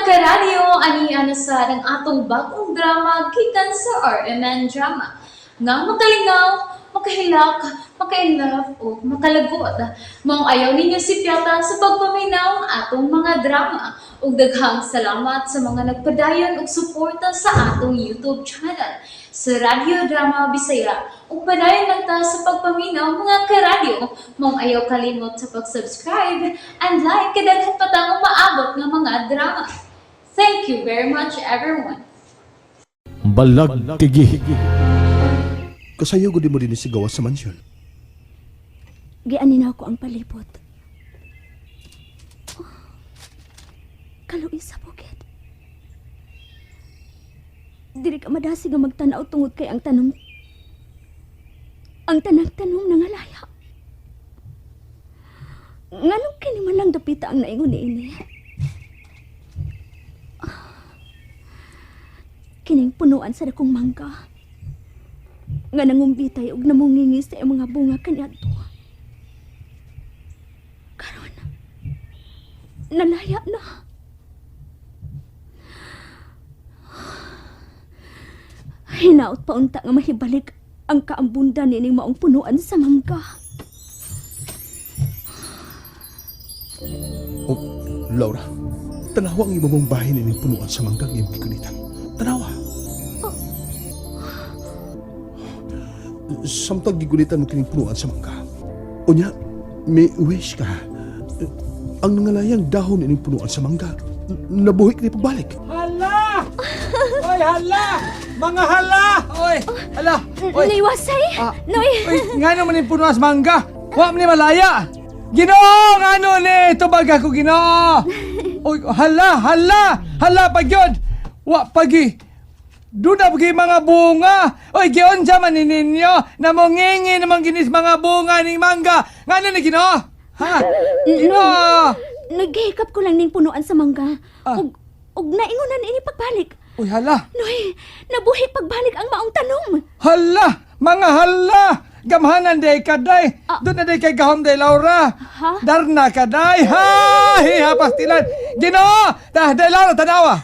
Karadyo, ani ana sa ang atong bagong drama gikan sa RMN Drama. Nga makalingaw, makahilak, makainlove o makalagot. Maong ayaw ninyo sipyata sa pagpaminaw ang atong mga drama. Ug daghang salamat sa mga nagpadayon og suporta sa atong YouTube channel sa Radyo Drama Bisaya. Ug padayon lang ta sa pagpaminaw, mga karadyo. Maong ayaw kalimot sa pag-subscribe and like kay daghan pa tang umaabot nga mga drama. Thank you very much, everyone. Balagtigi. Kasayo gud mo dinhi sa gawas sa mansyon. Gianinaw ko ang palibot. Oh, kaluoy sa bukid. Dili ka madasig nga magtanaw tungod kay ang tanom. Ang tanang tanom nangalaya. Nganong kini man lang dapita ang naingon niini? Ah, kining punuan sa dakong mangga nga nangumbitay og namungingi sa iyang mga bunga kaniadto. Karon, nalaya na. Hinaot pa unta nga mahibalik ang kaambunda nining maong punuan sa mangga. Oh, Laura, tanawa ang imong bahin ining punuan sa mangga nga imong gigunitan. Tanawa. Samtang gigunitan mo kining punuan sa mangga. Unya, may wish ka. Ang nangalayang dahon ining punuan sa mangga, nabuhi kini pagbalik. Hala! Oy, hala! Mga hala! Oy, hala! Oy, Naiwasay! Ah. Noy! oy, nga naman yung puno sa mangga. Wa man ni malaya. Ginoo, nga ano ni tubag ako Ginoo. Oy, hala, hala, hala pag yun. Wa pagi. Doon na pagi mga bunga. Oy, giunsa man ni ninyo. Namongingi naman ginis mga bunga ning mangga. Nga ano ni Ginoo? Ha? Ginoo! Naghihikap ko lang ning punuan sa mangga. Ah. Ug naingonan ini pagbalik. Uy, hala. Noy, nabuhi pagbalik ang maong tanom. Hala! Mga hala! Gamhanan day kaday! Ah. Doon na day kay gahom day Laura! Ha? Darna kaday! Ha! Hiha pastilan! Ginoo! Ta, day Laura, tanawa!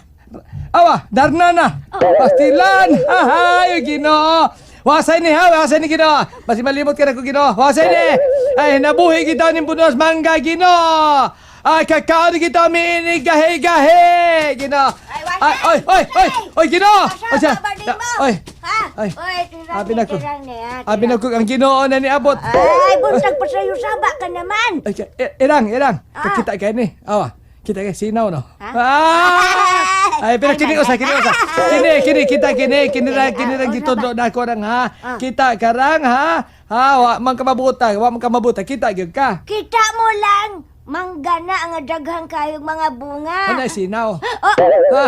Awa, darna na! Ah. Pastilan! Ha ha! Yung Ginoo! Wasay ni ha! Wasay ni Ginoo! Basi malimot ka na ko Ginoo! Wasay ni! Ay, nabuhi kita ng punos mangga Ginoo! Ay, kakao ni kita miinig gahe gahe! Ginoo! Ay, oy, oy, oy! Oy, Ginoo! Oy, siya! Oy! Ha? Ay. Oy, tirang Abi ni, na ko. tirang ni, ha, Abi na ko ang Ginoo na niabot. Ay, buntag pa sa'yo saba ka naman. Ay, irang, irang. Ah. Kita kay ni. Awa. Kita kay sinaw no. Ha? Ah! Ay, pero kini usa, kini usa. Kini, kini kita kini, kini ra, kini ra Ah, usa gitundo na ko rang ha. Ah. Kita karang ha. Ha, wa man ka mabuta, wa man ka mabuta. Kita gyud ka. Kita mo lang, manggana ang daghan kayong mga bunga. Ano sinaw? Oh, Ha?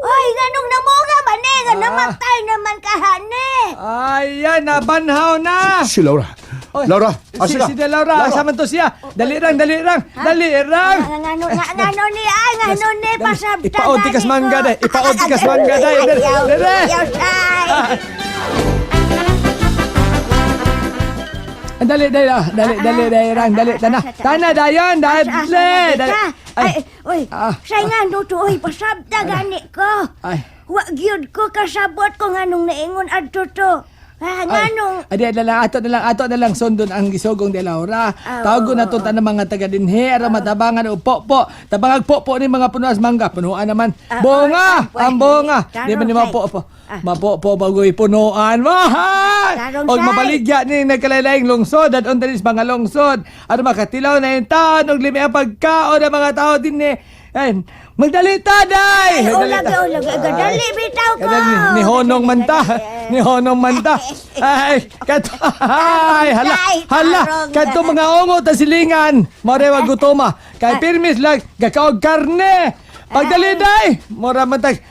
oy, nganong namunga man eh, nga Ah. namatay naman kahane. Ayan, nabanhaw na. Si Laura. Oy, Laura, si, asa ka? si De Laura, asa man to siya? Dali rang, dali rang, dali rang. Nga ngano nga ngano ni ay ngano ni pasabta. Ipaod ti kas mangga day, ipaod ti kas mangga day. Dali, dali. Ayaw, say. Dali, dali, ah, dali, dali, dali, rang, dali, tana. Tana, dayon, dali, dali. Ay, oy, Ah. say ngano to, oy, pasabta gani ko. Ay. Wa gyud ko kasabot ko nganong naingon adto to. Ha, nganong Ay, adi, na lang, ato na lang, ato na lang sundon ang gisugong de Laura. Ah, Tawag oo, na to tanang mga taga dinhi, aron matabangan o po. Tabangag po po ni mga punuas mangga, punuan naman. Ah, Bunga, ah, ang bunga. Di ba ni Tarong, mapo po. Ah. Mapo po bagoy punuan. Mahay! Tarong, Og say. mabaligya ni nagkalailaing lungsod at unta sa mga lungsod. Ano makatilaw na yung taon og limi ang pagkaon ng mga tao din ni. Ay, magdalita day! Ay, Magdalita. ulag, ulag, gadali bitaw ko. Kada ni Honong manta, ni Honong manta. Ay, kato, ay, hala, hala, kadto mga ongo ta silingan. More wa gutoma. Kay pirmis lag gakaog karne. Pagdali day, mura man tag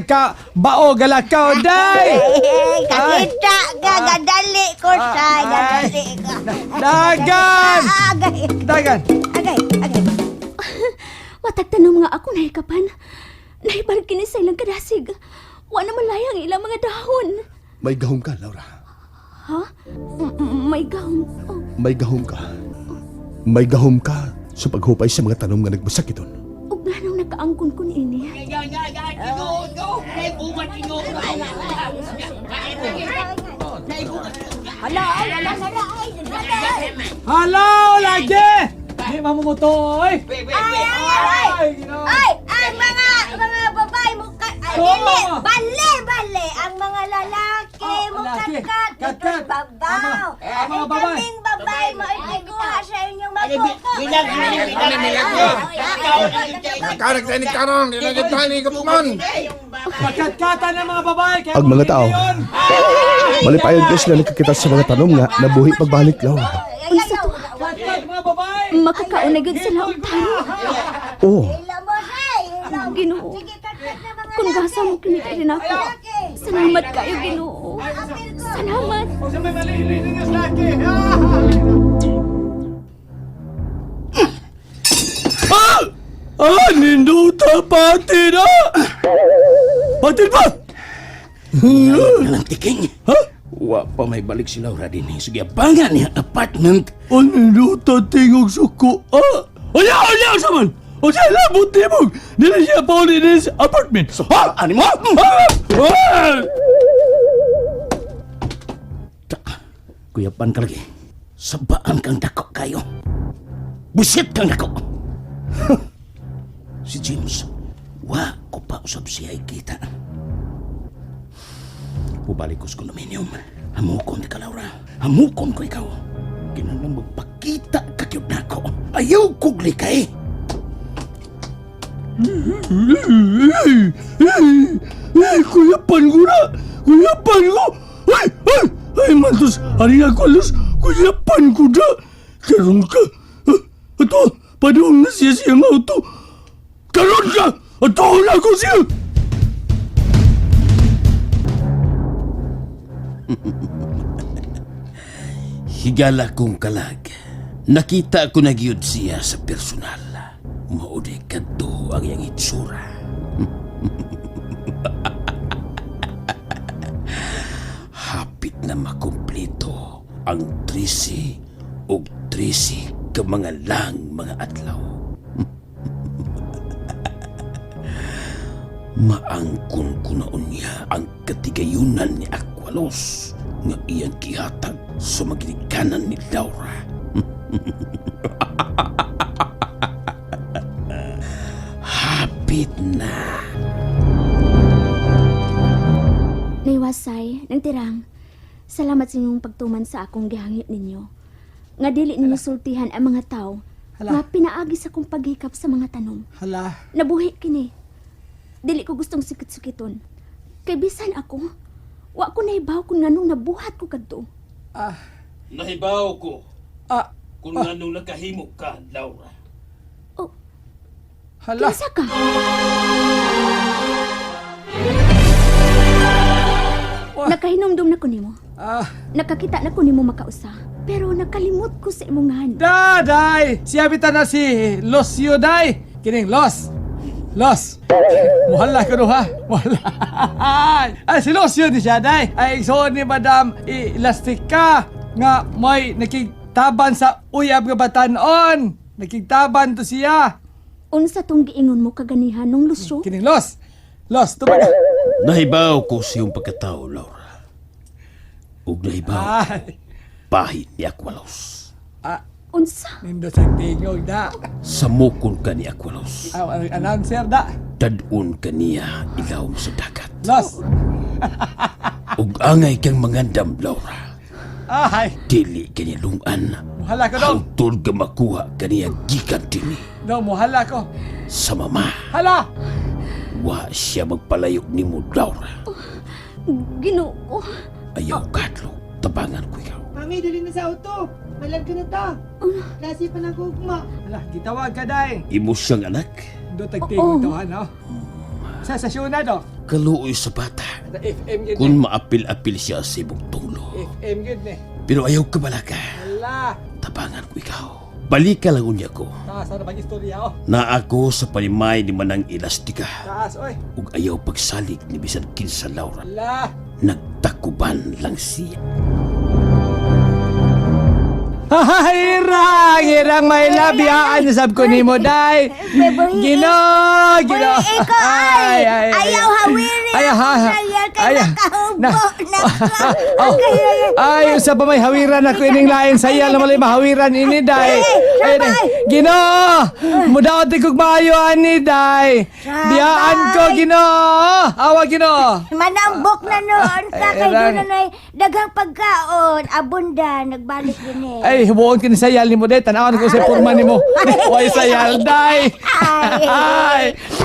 ka bao galakaw day. Ay, kakita ka, gadali ko say, Ay. gadali ko. Dagan! Ah, Agay, Dagan. agay, agay. Watag tanom nga ako nahikapan. Nahibalik kini sa ilang kadasig. Wa na malaya ang ilang mga dahon. May gahom ka, Laura. Ha? May gahom. Oh, May gahom ka. May gahom ka sa paghupay sa mga tanom nga nagmasakit. ug nganong Nakaangkon ko niini. Hala, ay, hala, hala, ay. Hello, lagi! Di mamumuto, oy! Ay, ay, ay, Ay, Ginoo. ay, ang mga babae mo ka, ay, Oo. dili, bale, bale, ang mga lalaki Oh, mo lalaki. katkat, Katkat. dito babaw. Ang mga babae. Kaming babae mo itiguha sa inyong makuko. Karon, dili Pagkatkatan ng mga babae, kaya Ang mga tao. yun. Malipayon kay sila nakakita sa mga tanom nga nabuhi pagbalik, Laura. Unsa to? Katkat mga babae! Makakaon na gyud sila og tanom. Oo, Ginoo. Kung gasa mo kini diri nako. Salamat kayo, Ginoo. Salamat. O sa may mali, ninyo sa laki. Ah! Ah! Ah, ninduta pati na! Pati ba? Nalang tiking. Ha? Wa pa may balik si Laura din. Sige, abangan niya apartment. O ninduta tingog suko. Ah! Oya, oya, saman! O siya, labot timog! Dili siya pauli din sa apartment. Ha? Ani mo? Ah! Ah! Ta, Kuya Pan ka lagi. Sabaan kang dako kayo. Busit kang dako. Si James, wa ko pa usab siya ikita. Bubalik ko sa condominium. Hamukon ka, Laura. Hamukon ko ikaw. Kinahanglan magpakita ka gyud nako. Ayaw kog likay. Ay, ay, kuya pan ko na! Kuya pan ko! Ay, ay, ay, mantos, hari ako alos, kuya pan ko na! Karon ka! Ah, ato, padung na siya siyang auto! Karon ka! Ato na ko siya! Higala kong kalag. Nakita ko na gyud siya sa personal. Maudi kadto ang iyang itsura. Hapit na makumpleto ang 13 og 13 ka mga lang mga adlaw. Maangkon ko na unya ang katigayunan ni Aqualos nga iyang gihatag sa maginikanan ni Laura. Hapit na. Naiwasay, nang tirang. Salamat sa inyong pagtuman sa akong gihangyo ninyo. Nga dili ninyo sultihan ang mga tao Hala. nga pinaagi sa akong paghikap sa mga tanom. Hala. Nabuhi kini. Dili ko gustong sikit-sikiton. Kay bisan ako, wa ko nahibaw kung nganong nabuhat ko kadto. Ah, Nahibaw ko ah, kung anong nakahimo ka, Laura. Oh, hala. kinsa ka? Nakahinumdum na ko nimo. Ah, Nakakita na ko nimo makausa. Pero nakalimot ko sa imong ngalan. da, day! Siya bita na si Losio, day! Kining Los! Los! Muhala ko ha! Muhala! Ay, si Losio ni siya, day! Ay, igsoon ni Madam Elastica nga may nakigtaban sa uyab nga batanon! Nakigtaban to siya! Unsa tong giingon mo kaganihan nung Lucio? Kining Los! Los, tubag! Nahibaw ko sa iyong pagkatao, Laura. Ug nahibaw Ay! pahit ni Aqualos. Ah, Unsa? nindo sa tingog da! Samukon ka ni Aqualos. Ah, ang announcer da! Dadun ka niya ilawom sa dagat. Los! Ug angay kang mangandam, Laura. Ay! Dili kaniya lungan. Muhala ko dong! Hangtod ka makuha kaniya gikan dinhi. No, muhala ko! Sa mama, Hala! wa siya magpalayo nimo, Laura. Ginoo. Ayaw kadlok, tabangan ko ikaw. Mami, dali na sa auto. Malag ka na ta. Klase pa ng kugma. Hala, gitawag ka, day! Imo siyang anak, Do tagtingog Oo. to, ano? Sa sasyon na do. kaluoy sa bata. Sa FM gid ni. Kung maapil-apil siya sa imong tunglo. FM gid ni. Pero ayaw ka balaka, Hala, tabangan ko ikaw. Balika lang unya ko. taas na pag istorya oh. Na ako sa palimay ni Manang Elastika Taas oy. ug ayaw pagsalig ni bisan kinsa Laura. Hala. Nagtakuban lang siya. Irang, irang may labiyaan sab ko nimo day. Ginoo, Ginoo. Buhi ko ay. Ayaw hawiri Ay, ako ha, sa iya kay ay, makahubo na- na ko. Oh, ay, usa pa may hawiran ako ining lain sa iya na malay mahawiran ini day. Ay, Sabay. Ginoo, mudaot di kog maayo ani day. Biyaan ko Ginoo. Awa Ginoo. Manambok na noon ka Ay, kay irang. doon na daghang pagkaon, abunda, nagbalik din eh. Ay, hibuon kini sayal nimo day. Tan-awan ko sa porma nimo. Way sayal day. Ay. Ay,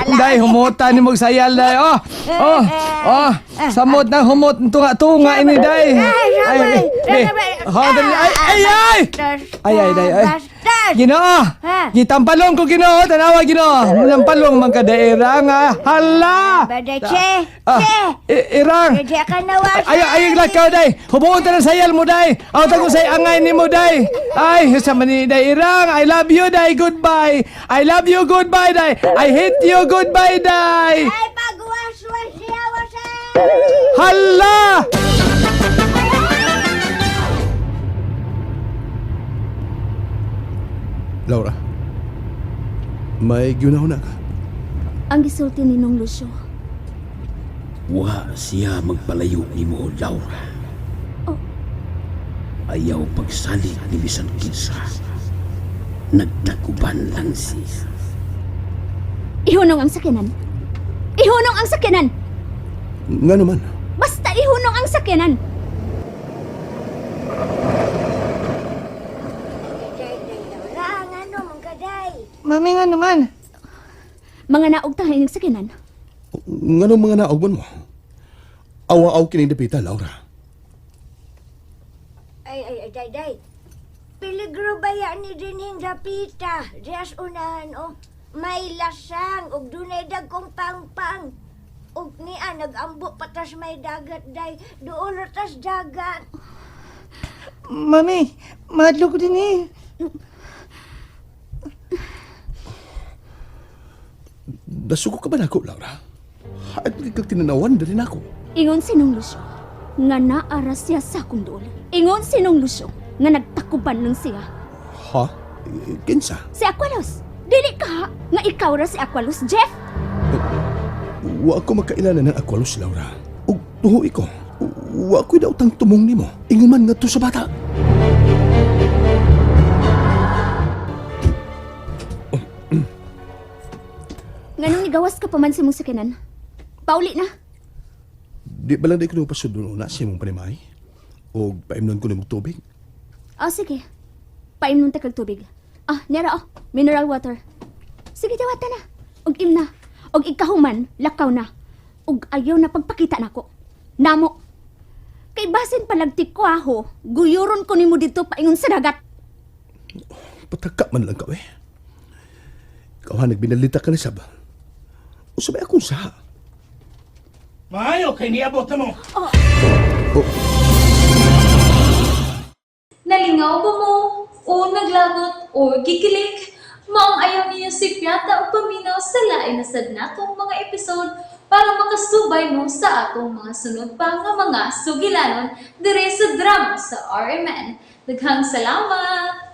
day humuta nimo og sayal day. Oh, oh, oh. Samot na humot tunga-tunga ini day. Ay, sabay. Ay, Sabay. oh, dali. Ay, ay, ay. Bastos, Ay, ay, day, ay. bastos. Ginoo! Ha? Gitampalong ko Ginoo, tanawa Ginoo. Nampalong man kada irang ah. Hala! Baday, che, Ah, che. irang. Medyo ka nawa. Ay, ay, lakaw day. Hubuon ta ng sayal mo day. Aw ta ko say angay nimo day. Ay, sa mani day irang. I love you day. Goodbye. I love you. Goodbye day. I hate you. Goodbye day. Ay, pagwas-was siya, wasa. Hala! Laura, may ginahuna ka. Ang gisulti ni Nong Lucio. Wa siya magpalayo nimo, Laura. Oh. Ayaw pagsalig ni bisan kinsa. Nagtaguban lang siya. Ihunong ang sakyanan. Ihunong ang sakyanan. Nga naman, Basta ihunong ang sakyanan. Laura, ang ano, mong kaday. Mami nga naman. Mga naog tayo ng sakyanan. nga mga naog man mo. Awa-aw kining dapita, Laura. Ay, ay, ay, day, day. Peligro ba yan ni dinhing dapita? Diyas unahan, oh. May lasang, ug dunay dagkong pangpang. Ug niya, nagambo patas may dagat, day. Duol tas dagat. Mami, madlo ko din eh. Dasuko ka ba nako, Laura? At kag tinanawan dali nako. Ingon si Nong Lucio nga naara siya sa akong duol. Ingon si Nong Lucio nga nagtakuban lang siya. Ha? Kinsa? Si Aqualos. Dili ka ha, nga ikaw ra si Aqualos, Jeff. Wa ko makailala ng Aqualos, Laura. Ug tuho ko. Wa ko'y daotang tumong nimo. Ingon man ngadto sa bata. Nganong nigawas ka pa man sa imong sakyanan? Pauli na. Di ba lang di ko pasudlo na sa imong panimay? O paimnon ko nimong tubig? Oh, sige. Paimnon ta kag tubig. Ah, nera oh, mineral water. Sige, dawata na. Og im na. Og ikahuman, lakaw na. Og ayaw na pagpakita nako. Namo. Kay basin palagtik ko aho, guyuron ko nimo dito paingon sa dagat. Pataka man lang ka, eh. Ikaw ha, nagbinalita ka na sab. Usabay akong sa. Maayo kay niabot na mo. Oh, Nalingaw ba mo? O naglagot o gikilig? Maong ayaw niyo si Piata o paminaw sa lain na sad natong mga episode para makasubay mo sa atong mga sunod pa nga mga sugilanon dire sa drama sa RMN. Daghang salamat!